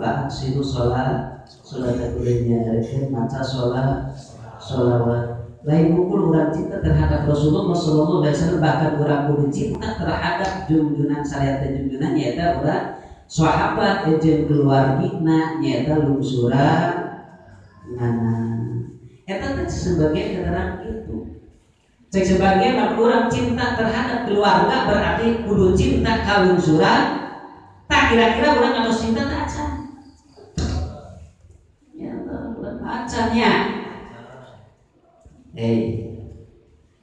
fa aksiru sholat sholat kudu maca sholat sholawat. Lain mukul urang cinta terhadap Rasulullah sallallahu alaihi wasallam, bahkan urang kudu cinta terhadap junjunan syariat dan junjunan nyaeta urang sahabat jeung keluargina nyaeta lungsuran nana. Eta teh sebagian keterangan itu. Cek sebagian urang cinta terhadap keluarga berarti kudu cinta ka lungsuran. Tak kira-kira urang harus cinta tak acan. Ya Allah, urang acannya.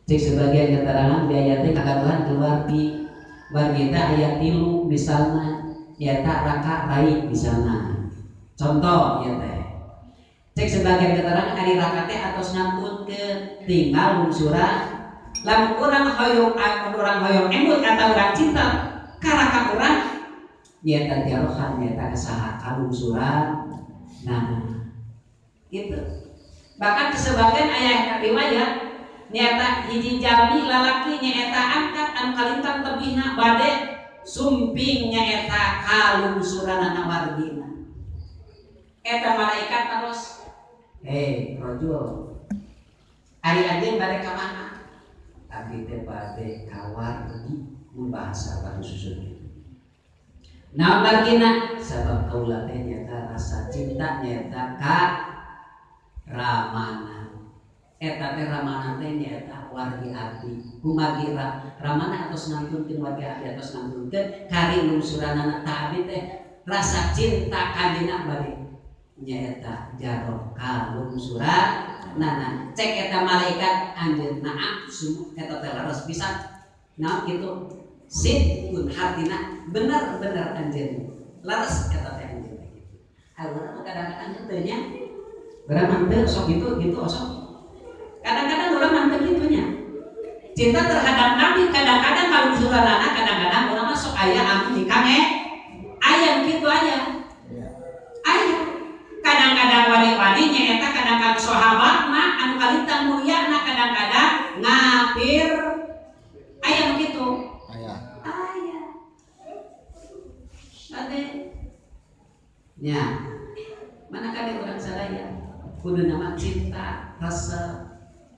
Cek sebagian keterangan di ayatnya kagaduhan keluargi wargita ayat 3 misalnya nyata raka rai misalnya contoh ya teh. Cek sebagian keterangan ari raka teh atos ngantunkeun tinggal lungsuran. Lamun urang hoyong emut atau urang cinta ka raka urang nyata jarohan nyata kasaha kalungsuran. Nah gitu. Bahkan sebagian ayat riwayat nyata hiji jami lalaki nyaeta angkat anu kalintang tebihna bade sumping nyaeta kalungsuranana wargina. Eta malaikat terus, "Hei, rajul, ari anjeun bade ka mana?" Abdi teh bade ka wargi, mun bahasa baru susun itu. Naon wargina? Sabab kaula teh nyaeta rasa cinta nyaeta ka ramana. Eta teh ramana teh nyaeta wargi abdi. Kumargi ramana atos ngantunkeun wargi abdi atos ngantunkeun kari lungsuranana ta abdi teh rasa cinta kanjena bade nyaeta jaroh kalungsuranana. Cek eta malaikat anjeunna asup eta teh leres pisan. Naon kitu? Sidqun hartina bener-bener anjeun. Leres eta teh anjeun kitu. Ayeuna kadang-kadang teu nya urang manteu sok gitu gitu sok. Kadang-kadang urang manteu kitunya. Cinta terhadap Nabi kadang-kadang kalungsuranana kadang-kadang urang mah sok aya anu dikange. Aya kitu aya. Aya. Kadang-kadang wali-wali nyaeta kadang-kadang sahabatna anu kalintang mulyana kadang-kadang ngapir. Aya nu kitu. Aya. Aya. Ade. Nya. Mana kade urang sadaya kudu nama cinta rasa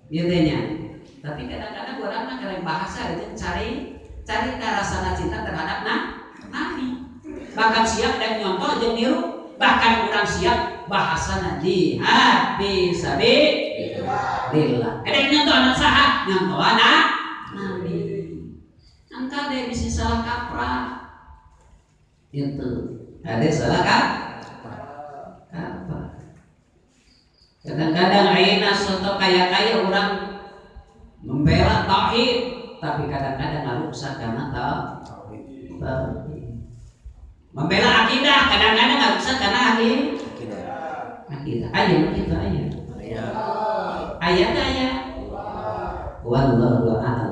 ieu teh nya. Tapi kadang-kadang urang mah karek bahasa aja cari rasana cinta terhadap nabi. Bahkan siap dan nyontoh jeung niru, bahkan urang siap bahasana jihad fisabilillah. Ada nyontoh anak saha? Nyontoh anak nabi. Angka deh bisa salah kaprah. Itu. Ada salah kaprah. Kadang-kadang ayeuna soto kaya-kaya orang membela tauhid, tapi kadang-kadang ngarusak karena tauhid. Membela akidah, kadang-kadang ngarusak karena akidah. Aya kitu aya. Aya teh aya. Wallahu a'lam.